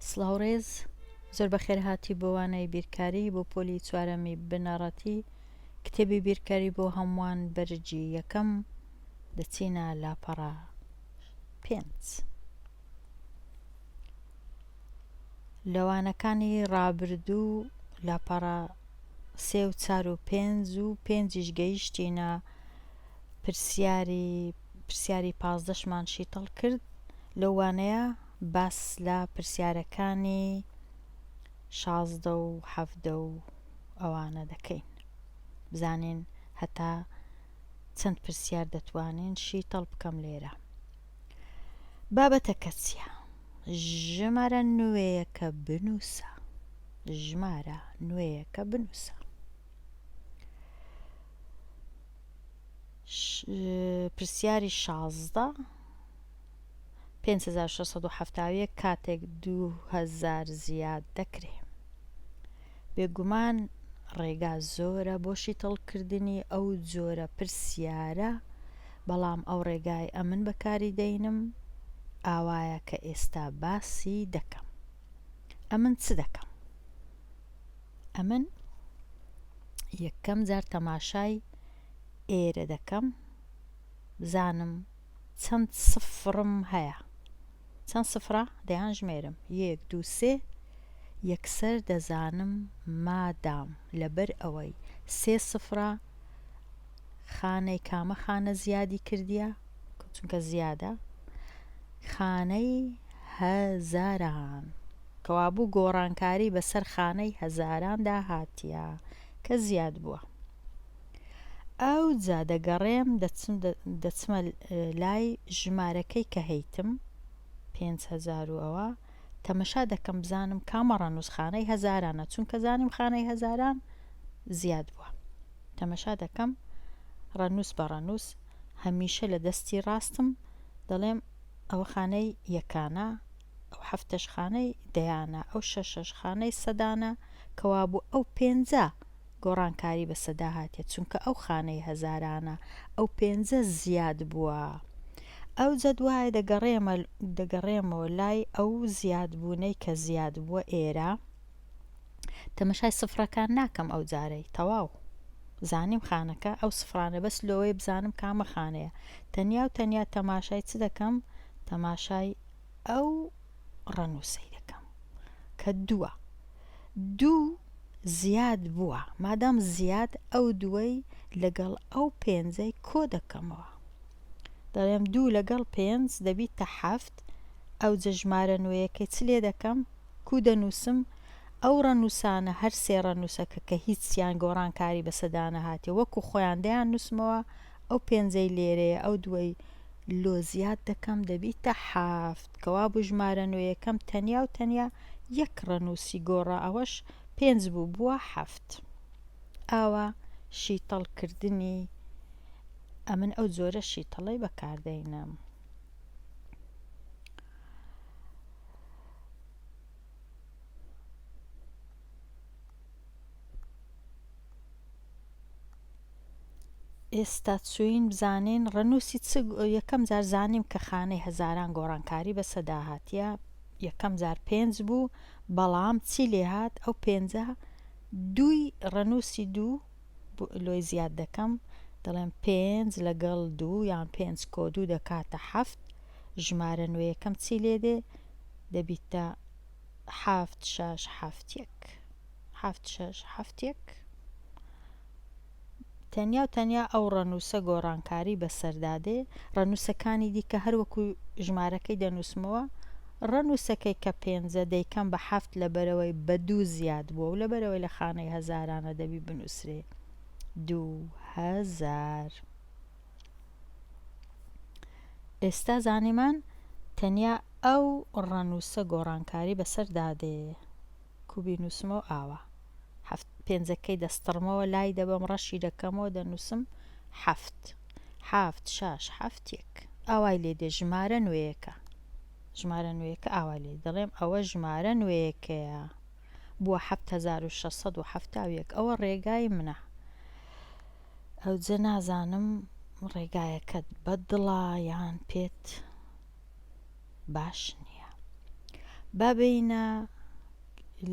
سڵاو ڕێز زۆر بەخێرهاتی بۆ وانەی بیرکاری بۆ پۆلی چوارەمی بنەڕەتی کتێبی بیرکاری بۆ هەمووان بەرگی یەکەم دەچینە لاپەڕە پێنج لەوانەکانی ڕابردوو لاپەڕە سێ و چار و پێنج و پێنجیش گەیشتینە پرسیاری پرسیاری پازدەشمان شیتەڵ کرد لەو وانەیە باس لە پرسیارەکانی 16 و حەڤدە و ئەوانە دەکەین بزانین هەتا چەند پرسیار دەتوانین شیتەڵ بکەم لێرە بابەتەکە چییە؟ ژمارە نوێیەکە بنووسە ژمارە نوێیەکە بنووسە پرسیاری 16 5671 کاتێک 2000 زیاد دەکرێ بێگومان ڕێگا زۆرە بۆ شیتەڵکردنی ئەو جۆرە پرسیارە، بەڵام ئەو ڕێگای ئەمن بەکاری دەینم ئاوایە کە ئێستا باسی دەکەم. ئەمن چ دەکەم؟ ئەمن یەکەم جار تەماشای ئێرە دەکەم بزانم چەند سفرم هەیە. چەند سفرە؟ دەیان ژمێرم یەک دوو سێ یەکسەر دەزانم مادام لەبەر ئەوەی سێ سفرە خانەی کامە خانە زیادی کردیە چونکە زیادە خانەی هەزاران کەوابوو گۆڕانکاری بەسەر خانەی هەزاراندا هاتیە کە زیاد بووە. ئەوجا دەگەڕێم دەچم دەچمە لای ژمارەکەی کە هەیتم 5000 و ئەوە تەمەشا دەکەم بزانم کامە ڕەنووس خانەی هەزارانە چونکە زانیم خانەی هەزاران زیاد بووە تەمەشا دەکەم ڕەنووس بە ڕەنووس هەمیشە لە دەستی ڕاستم دەڵێم ئەوە خانەی یەکانە ئەو حەفتەش خانەی دەیانە ئەو شەشەش خانەی سەدانە کەوابوو ئەو پێنجە گۆڕانکاری بەسەدا هاتیە چونکە ئەو خانەی هەزارانە ئەو پێنجە زیاد بووە ئەوجە دوایە دەگەڕێمە دەگەڕێمەوە لای ئەو زیاد بوونەی کە زیاد بووە ئێرە تەمەشای سفرەکان ناکەم ئەو جارەی تەواو زانیم خانەکە ئەو سفرانە بەس لۆیە بزانم کامە خانەیە تەنیا و تەنیا تەماشای چ دەکەم تەماشای ئەو ڕەنووسەی دەکەم کە دووە دوو زیاد بووە مادام زیاد ئەو دووەی لەگەڵ ئەو پێنجەی کۆ دەکەمەوە دەڵێم دوو لەگەڵ پێنج دەبیتە حەفت ئەوجە ژمارە نوێیەکەی چ لێ دەکەم کو دەنووسم ئەو ڕەنووسانە هەر سێ ڕەنووسەکە کە هیچیان گۆڕانکاری بەسەدا نەهاتێ وەکو خۆیان دەیان نووسمەوە ئەو پێنجەی لێرەیە ئەو دووەی لۆ زیاد دەکەم دەبیتە حەفت کەوابوو ژمارە نوێیەکەم تەنیا و تەنیا یەک ڕەنووسی گۆڕا ئەوەش پێنج بوو بووە حەفت ئاوا شیتەڵ کردنی ئەمن ئەو جۆرە شیتەڵەی بەکاردەینم. ئێستا چوین بزانین ڕەنووسی چ یەکەم جار زانیم کە خانەی هەزاران گۆڕانکاری بەسەدا هاتیە یەکەم جار پێنج بوو بەڵام چی لێهات ئەو پێنجە دووی ڕەنووسی دوو لۆی زیاد دەکەم دەڵێم پێنج لەگەڵ دوو یان پێنج کۆ دوو دەکاتە حەفت ژمارە نوێیەکەم چی لێ دێ دەبیتە حەفت شەش حەفت یەک حەفت شەش حەفت یەک تەنیا و تەنیا ئەو ڕەنووسە گۆڕانکاری بەسەردا دێ، ڕەنووسەکانی دیکە هەر وەکو ژمارەکەی دەنووسمەوە، ڕەنووسەکەی کە پێنجە دەیکەم بە حەفت لەبەرئەوەی بە دوو زیاد بووە و لەبەرئەوەی لە خانەی هەزارانە دەبی بنووسرێ 2000. ئێستا زانیمان تەنیا ئەو ڕەنووسە گۆڕانکاری بەسەردا دێ. کو بینوسمەوە ئاوا حەفت پێنجەکەی دەستڕمەوە لای دەبەم ڕەشی دەکەمەوە دەنووسم حەفت حەفت شەش حەفت یەک ئاوای لێ دێ ژمارە نوێیەکە ژمارە نوێیەکە ئاوا لێ دەڵێم ئەوە ژمارە نوێیەکەیە بووە 7671 ئەوە ڕێگای منە ئەوجە نازانم ڕێگایەکەت بەدڵە یان پێت باش نییە. با بێینە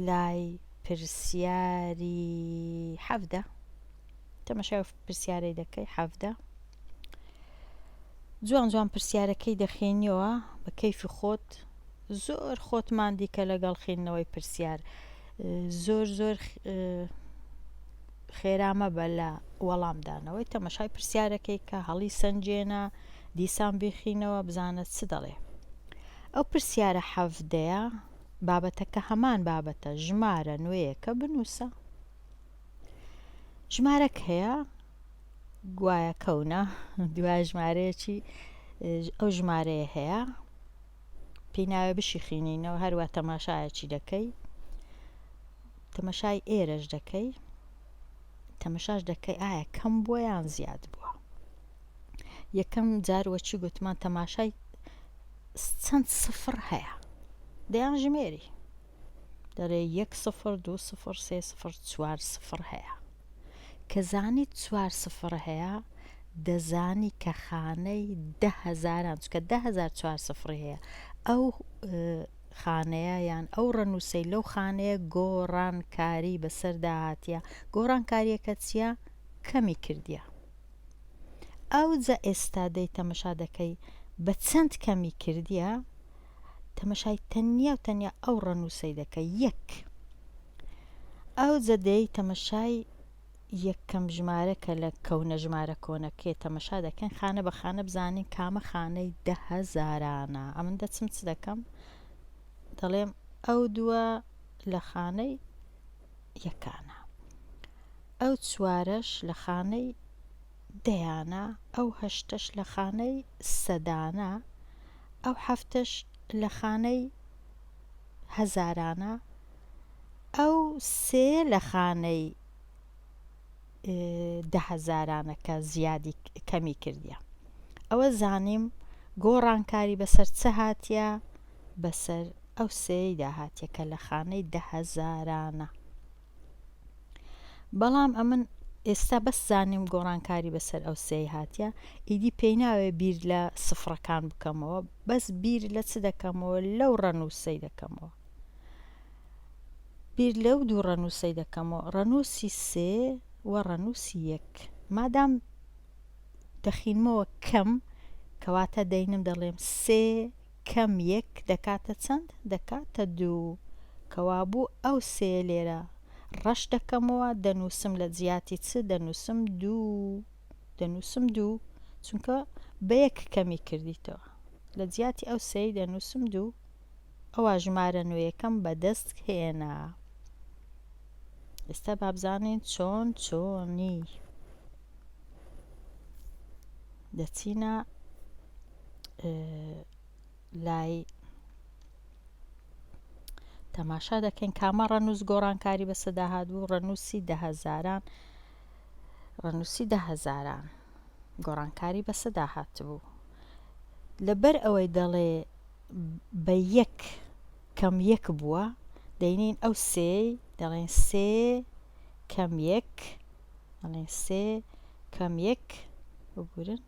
لای پرسیاری حەڤدە. تەمەشای ئەو پرسیارەی دەکەی حەڤدە. جوان جوان پرسیارەکەی دەخێنیەوە بە کەیفی خۆت زۆر خۆت ماندی کە لەگەڵ خوێندنەوەی پرسیار زۆر زۆر خێرا مەبە لە وەڵامدانەوەی تەمەشای پرسیارەکەی کە هەڵی سەنجێنە دیسان بیخینەوە بزانە چ دەڵێ ئەو پرسیارە حەڤدەیە بابەتەکە هەمان بابەتە ژمارە نوێیەکە بنووسە ژمارەک هەیە گوایە کەونە دوای ژمارەیەکی ئەو ژمارەیە هەیە پێی ناوێ بشیخینینەوە هەروە تەماشایەکی دەکەی تەمەشای ئێرەش دەکەی تەمەشاش دەکەی ئایا کەم بووە یان زیاد بووە یەکەم جار وەچی گوتمان تەماشای چەند سفر هەیە دەیان ژمێری دەڵێ یەک سفر دوو سفر سێ سفر چوار سفر هەیە کە زانیت چوار سفر هەیە دەزانی کە خانەی دە هەزاران چونکە 10هزار چوار سفری هەیە ئەو خانەیە یان ئەو ڕەنووسەی لەو خانەیە گۆڕانکاری بەسەردا هاتیە گۆڕانکاریەکە چییە کەمی کردیە ئەوجا ئێستا دەی تەمەشا دەکەی بە چەند کەمی کردیە تەمەشای تەنیا و تەنیا ئەو ڕەنووسەی دەکەی یەک ئەوجە دێی تەمەشای یەکەم ژمارە کە لە کەونە ژمارە کۆنەکەی تەمەشا دەکەین خانە بە خانە بزانین کامە خانەی دە هەزارانە ئەمن دەچم چ دەکەم دەڵێم ئەو دووە لە خانەی یەکانە ئەو چوارەش لە خانەی دەیانە ئەو هەشتەش لە خانەی سەدانە ئەو حەفتەش لە خانەی هەزارانە ئەو سێ لە خانەی دە هەزارانە کە زیادی کەمی کردیە ئەوە زانیم گۆڕانکاری بەسەر چ هاتیە بەسەر ئەو سێیدا هاتیە کە لە خانەی دە هەزارانە بەڵام ئەمن ئێستا بەس زانیم گۆڕانکاری بەسەر ئەو سێی هاتیە ئیدی پێی ناوێ بیر لە سفرەکان بکەمەوە بەس بیر لە چ دەکەمەوە لەو ڕەنووسەی دەکەمەوە بیر لەو دوو ڕەنووسەی دەکەمەوە ڕەنووسی سێ و ڕەنووسی یەک مادام دەخینمەوە کەم کەواتە دەینم دەڵێم سێ کەم یەک دەکاتە چەند؟ دەکاتە دوو. کەوابوو ئەو سێیە لێرە ڕەش دەکەمەوە، دەنووسم لە جیاتی چ دەنووسم دوو، دەنووسم دوو، چونکە بە یەک کەمی کردیتەوە. لە جیاتی ئەو سێی دەنووسم دوو. ئەوا ژمارە نوێیەکەم بەدەست هێنا. ئێستا با بزانین چۆن چۆنی دەچینە لای تەماشا دەکەین کامە ڕەنووس گۆڕانکاری بەسەدا هاتبوو ڕەنووسی دە هەزاران ڕەنووسی دە هەزاران گۆڕانکاری بەسەدا هاتبوو لەبەر ئەوەی دەڵێ بە یەک کەم یەک بووە دەینین ئەو سێ دەڵێن سێ کەم یەک دەڵێن سێ کەم یەک ببورن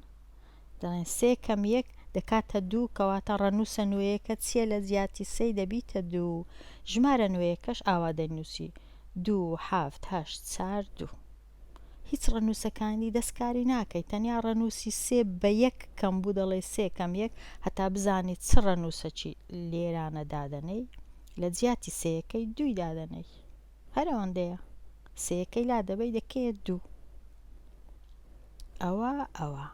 دەڵێن سێ کەم یەک دەکاتە دوو کەواتە ڕەنووسە نوێیەکە چییە لە جیاتی سێی دەبیتە دوو ژمارە نوێیەکەش ئاوا دەنووسی دوو حەفت هەشت چار دوو هیچ ڕەنووسەکانی دەستکاری ناکەی تەنیا ڕەنووسی سێ بە یەک کەم بوو دەڵێ سێ کەم یەک هەتا بزانی چ ڕەنووسەکی لێرانە دادەنێی لە جیاتی سێیەکەی دووی دادەنێی هەر ئەوەندەیە سێیەکەی لا دەبەی دەکەیە دوو ئەوە ئەوە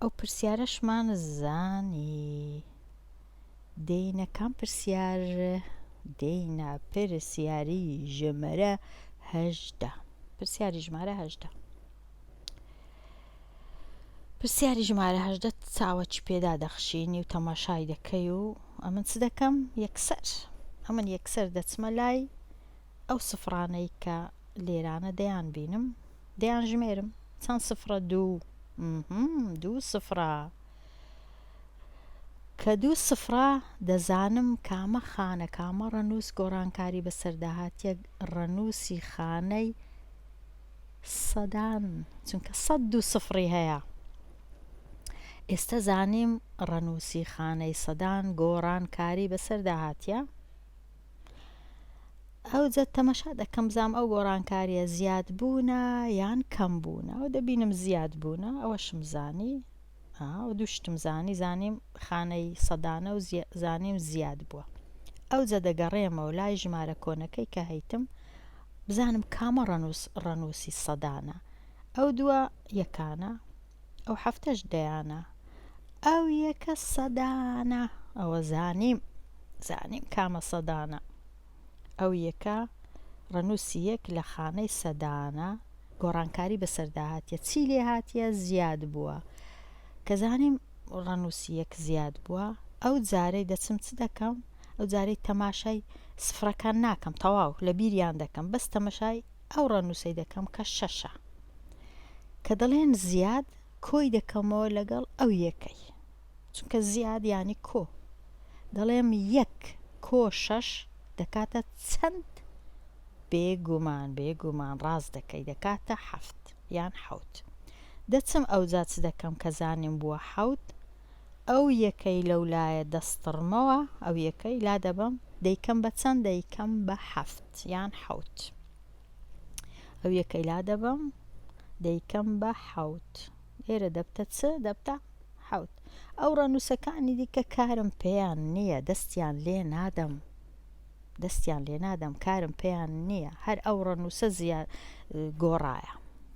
ئەو پرسیارەشمان زانی دێینە کام پرسیار دێینە پرسیاری ژمارە هەژدە پرسیاری ژمارە هەژدە پرسیاری ژمارە هەژدە چاوەکی پێدا دەخشینی و تەماشای دەکەی و ئەمن چ دەکەم یەکسەر ئەمن یەکسەر دەچمە لای ئەو سفرانەی کە لێرانە دەیان بینم دەیان ژمێرم چەند سفرە دوو دوو سفرە کە دوو سفرە دەزانم کامە خانە کامە ڕەنووس گۆڕانکاری بەسەردا هاتیە ڕەنووسی خانەی سەدان چونکە سەد دوو سفری هەیە. ئێستە زانیم ڕەنووسی خانەی سەدان گۆڕانکاری بەسەردا هاتیە؟ ئەوجە تەمەشا دەکەم بزانم ئەو گۆڕانکاریە زیاد بوونە یان کەم بوونە ئەو دەبینم زیاد بوونە ئەوەشم زانی ئەو دوو شتم زانی زانیم خانەی سەدانە و زانیم زیاد بووە ئەوجە دەگەڕێمەوە لای ژمارە کۆنەکەی کە هەیتم بزانم کامە ڕەنووس ڕەنووسی سەدانە ئەو دووە یەکانە ئەو حەفتەش دەیانە ئەو یەکە سەدانە ئەوە زانیم زانیم کامە سەدانە ئەو یەکە ڕەنووسی یەک لە خانەی سەدانە گۆڕانکاری بەسەردا هاتیە چی لێ هاتیە زیاد بووە کە زانیم ڕەنووسی یەک زیاد بووە ئەو جارەی دەچم چ دەکەم ئەو جارەی تەماشای سفرەکان ناکەم تەواو لە بیریان دەکەم بەس تەماشای ئەو ڕەنووسەی دەکەم کە شەشە. کە دەڵێن زیاد کۆی دەکەمەوە لەگەڵ ئەو یەکەی. چونکە زیاد یانی کۆ. دەڵێم یەک کۆ شەش دەکاتە چەند؟ بێگومان بێگومان ڕاست دەکەی دەکاتە حەفت یان حەوت. دەچم ئەوجا چ دەکەم کە زانیم بووە حەوت ئەو یەکەی لەو لایە دەستڕمەوە ئەو یەکەی لادەبەم دەیکەم بە چەند دەیکەم بە حەفت یان حەوت. ئەو یەکەی لا دەبەم دەیکەم بە حەوت ئێرە دەبتە چ دەبتە حەوت ئەو ڕەنووسەکانی دیکە کارم پێیان نییە دەستیان لێ نادەم دەستیان لێ نادەم کارم پێیان نییە هەر ئەو ڕەنووسە زیاد گۆڕایە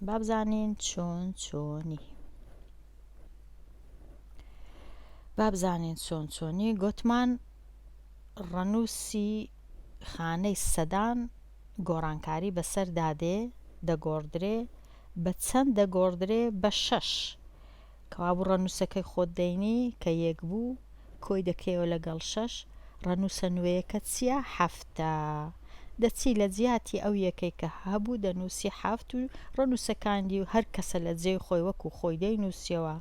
بابزانین چۆن چۆنی بابزانین چۆن چۆنی گۆتمان ڕەنووسی خانەی سەدان گۆڕانکاری بەسەردا دێ، دەگۆڕدرێ، بە چەند دەگۆڕدرێ؟ بە شەش. کەوابوو ڕەنووسەکەی خۆت دەینی کە یەک بوو، کۆی دەکەیەوە لەگەڵ شەش، ڕەنووسە نوێیەکە چییە؟ حەفتە. دەچی لە جیاتی ئەو یەکەی کە هەبوو دەنووسی حەفت و ڕەنووسەکانی دی و هەر کەسە لە جێی خۆی وەکوو خۆی دەینووسیەوە.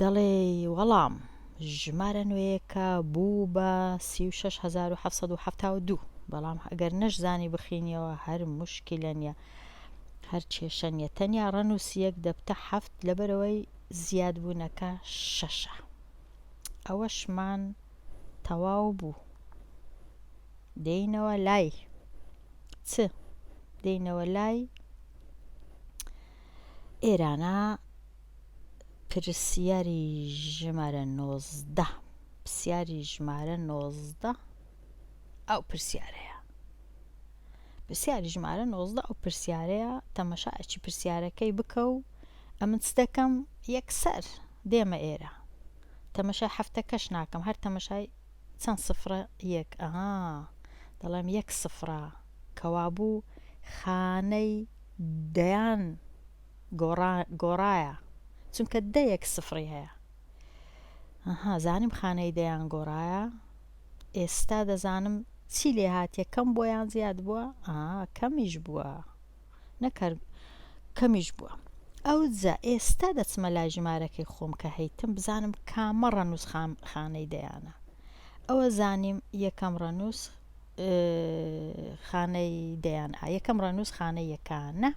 دەڵێی وەڵام، ژمارە نوێیەکە بوو بە 36772، بەڵام ئەگەر نەشزانی بخینیەوە هەر موشکیلە نیە، هەر کێشە نیە، تەنیا ڕەنووسیەک دەبتە حەفت لەبەرئەوەی زیادبوونەکە شەشە. ئەوەشمان تەواو بوو. دێینەوە لای چ؟ دێینەوە لای ئێرانە. پرسیاری ژمارە 19 پرسیاری ژمارە 19 ئەو پرسیارەیە پرسیاری ژمارە 19 ئەو پرسیارەیە تەمەشاچی پرسیارەکەی بکە و ئەمن چ دەکەم یەکسەر دێمە ئێرە تەمەشای هەفتەکەش ناکەم هەر تەمەشای چەند سفرە یەک ئەها دەڵێم یەک سفرە کەوابوو خانەی دەیان گۆڕا گۆڕایە چونکە دەیەک سفڕی هەیە ئەها زانیم خانەی دەیان گۆڕایە ئێستا دەزانم چی لێ هاتیە کەم بووە یان زیاد بووە ئا کەمیش بووە نەکەر کەمیش بووە ئەوجا ئێستا دەچمە لای ژمارەکەی خۆم کە هەیتم بزانم کامە ڕەنووس خانەی دەیانە ئەوە زانیم یەکەم ڕەنووس خانەی دەیان ئا یەکەم ڕەنووس خانەی یەکانە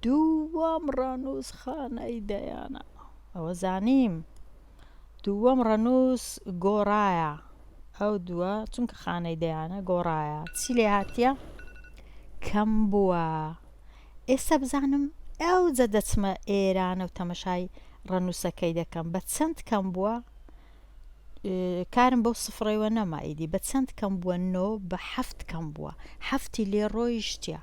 دووەم ڕەنووس خانەی دەیانە ئەوە زانیم دووەم ڕەنووس گۆڕایە ئەو دووە چونکە خانەی دەیانە گۆڕایە چی لێ هاتیە کەم بووە ئێستا بزانم ئەو جە دەچمە ئێرانە و تەمەشای ڕەنووسەکەی دەکەم بە چەند کەم بووە کارم بەو سفرەیوە نەما ئیدی بە چەند کەم بووە نۆ بە حەفت کەم بووە حەفتی لێ ڕۆیشتە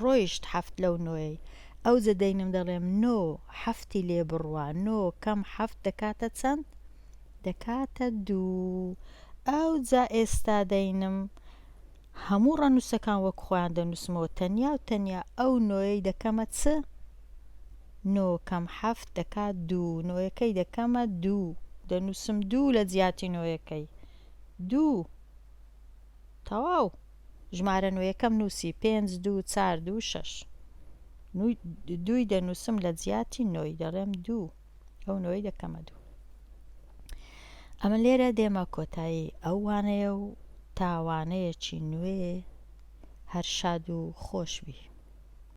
ڕۆیشت حەفت لەو نۆیەی ئەوجە دەینم دەڵێم نۆ حەفتی لێ بڕوا نۆ کەم حەفت دەکاتە چەند دەکاتە دوو ئەوجا ئێستا دەینم هەموو ڕەنووسەکان وەک خۆیان دەنووسمەوە تەنیا و تەنیا ئەو نۆیەی دەکەمە چ؟ نۆ کەم حەفت دەکات دوو نۆیەکەی دەکەمە دوو دەنووسم دوو لە جیاتی نۆیەکەی دوو تەواو ژمارە نوێیەکەم نووسی پێنج دوو چار دوو شەش دووی دەنووسم لە جیاتی نۆی دەڵێم دوو ئەو نۆی دەکەمە دوو ئەمە لێرە دێمە کۆتایی ئەو وانەیە و تا وانەیەکی نوێ هەر شاد و خۆش بی.